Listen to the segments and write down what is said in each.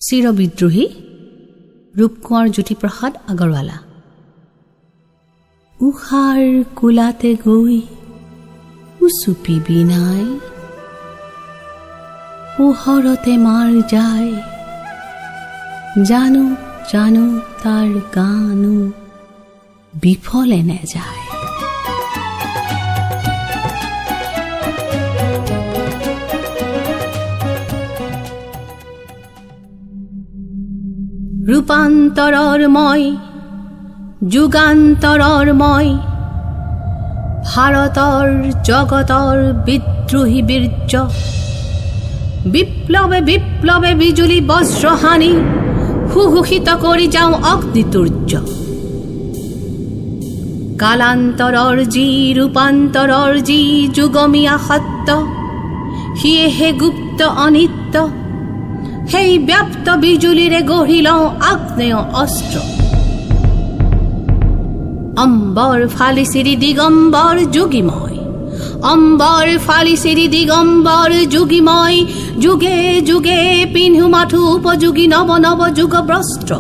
চিৰবিদ্ৰোহী ৰূপকোঁৱৰ জ্যোতিপ্ৰসাদ আগৰৱালা। উষাৰ কোলাতে গৈ উচুপিবি নাই, পোহৰতে মাৰ যায়, জানো জানো তাৰ গানো বিফলে নেযায়। ৰূপান্তৰৰ মই, যুগান্তৰৰ মই, ভাৰতৰ জগতৰ বিদ্ৰোহী বীৰ্য, বিপ্লৱে বিপ্লৱে বিজুলী বজ্ৰহানি সুঘোষিত কৰি যাওঁ অগ্নিতুৰ্য। কালান্তৰৰ যি ৰূপান্তৰৰ যি যুগমীয়া সত্য, সিয়েহে গুপ্ত অনিত্য, সেই ব্যাপ্ত বিজুলীৰে গঢ়ি লওঁ আগ্নেয় অস্ত্ৰ। অম্বৰ ফালি চিৰি দিগম্বৰ যোগীময়, অম্বৰ ফালি চিৰি দিগম্বৰ যোগীময়, যুগে যুগে পিন্ধো মাথো উপযোগী নৱ নৱ যুগ বস্ত্ৰ।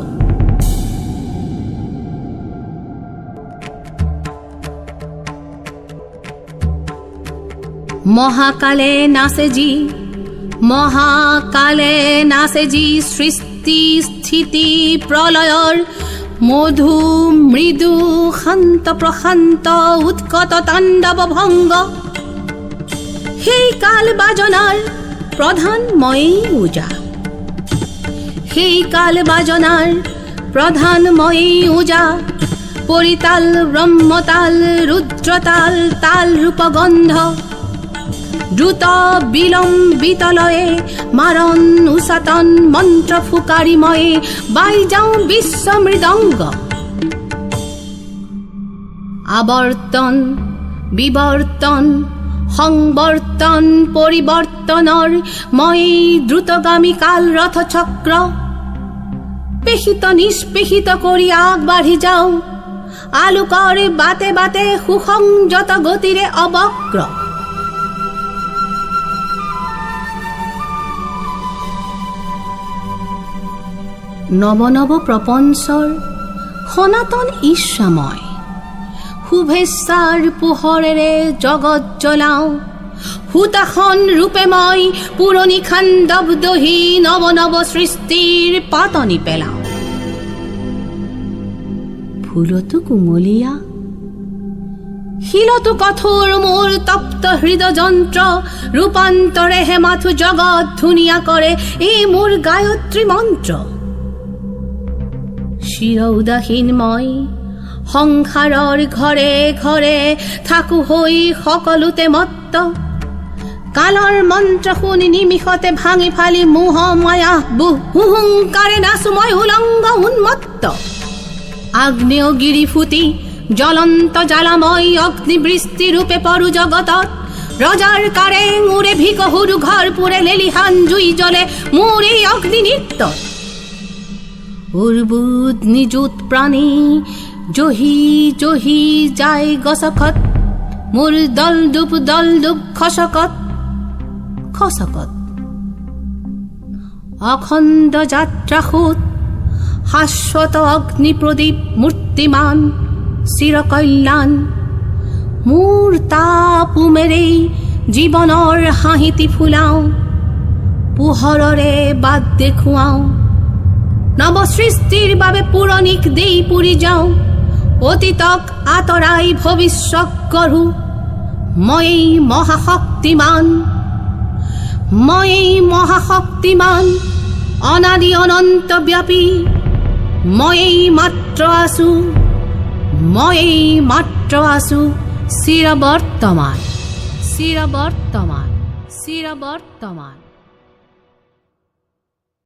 মহাকালে নাচে যি, মহাকালে নাচে যি সৃষ্টি স্থিতি প্ৰলয়ৰ মধু মৃদু শান্ত প্ৰশান্ত উৎকট তাণ্ডৱ ভংগ, সেই কাল বাজনাৰ প্ৰধান ময়েই ওজা, সেই কাল বাজনাৰ প্ৰধান ময়েই ওজা। পৰিতাল ব্ৰহ্মতাল ৰুদ্ৰতাল তাল ৰূপগন্ধ, দ্ৰুত বিলম্বিত লয়ে মাৰণ উচাতন মন্ত্ৰ ফুকাৰি ময়ে বাই যাওঁ বিশ্ব মৃদংগ। আৱৰ্তন বিৱৰ্তন সংবৰ্তন পৰিৱৰ্তনৰ মই দ্ৰুতগামী কাল ৰথ চক্ৰ, পেষিত নিষ্পেষিত কৰি আগবাঢ়ি যাওঁ আলোকৰ বাটে বাটে সুসংযত গতিৰে অবক্ৰ। নৱ নৱ প্ৰপঞ্চৰ সনাতন ইচ্ছাময় শুভেচ্ছাৰ পোহৰেৰে জগত জ্বলাওঁ, হুতাসন ৰূপে মই পুৰণি খাণ্ডৱ দহি নৱ নৱ সৃষ্টিৰ পাতনি পেলাওঁ। ফুলতো কুমলীয়া শিলতো কঠোৰ মোৰ তপ্ত হৃদযন্ত্ৰ, ৰূপান্তৰেহে মাথো জগত ধুনীয়া কৰে এই মোৰ গায়ত্ৰী মন্ত্ৰ। চিৰ উদাসীন মই সংসাৰৰ ঘৰে ঘৰে থাকো হৈ সকলোতে মত্ত, কালৰ মন্ত্ৰ শুনি নিমিষতে ভাঙি ফালি মোহ মায়া হুহুংকাৰে নাচো মই উলংগ উন্মত্ত। আগ্নেয়গিৰি ফুটি জ্বলন্ত জ্বালাময় অগ্নিবৃষ্টি ৰূপে পৰো জগতত, ৰজাৰ কাৰেং উৰে ভিকহুৰু ঘৰ পুৰে লেলিহান জুই জ্বলে মোৰ এই অগ্নি নৃত্য। উৰ্বুদ নিযুত প্ৰাণী জহি জহি যায় গছকত, মোৰ দলডুপ দলডুপ খচকত খচকত। অখণ্ড যাত্ৰা সোঁত শাশ্বত অগ্নি প্ৰদীপ মূৰ্তিমান চিৰকল্যাণ, মোৰ তাপ উমেৰেই জীৱনৰ হাঁহিটি ফুলাওঁ, পোহৰৰে বাট দেখুৱাওঁ, নৱসৃষ্টিৰ বাবে পুৰণিক দেই পুৰি যাওঁ, অতীতক আঁতৰাই ভৱিষ্যক গঢ়ো। ময়েই মহাশক্তিমান, ময়েই মহাশক্তিমান, অনাদি অনন্ত ব্যাপী, ময়েই মাত্ৰ আছো, ময়েই মাত্ৰ আছো চিৰবৰ্তমান, চিৰবৰ্তমান, চিৰবৰ্তমান।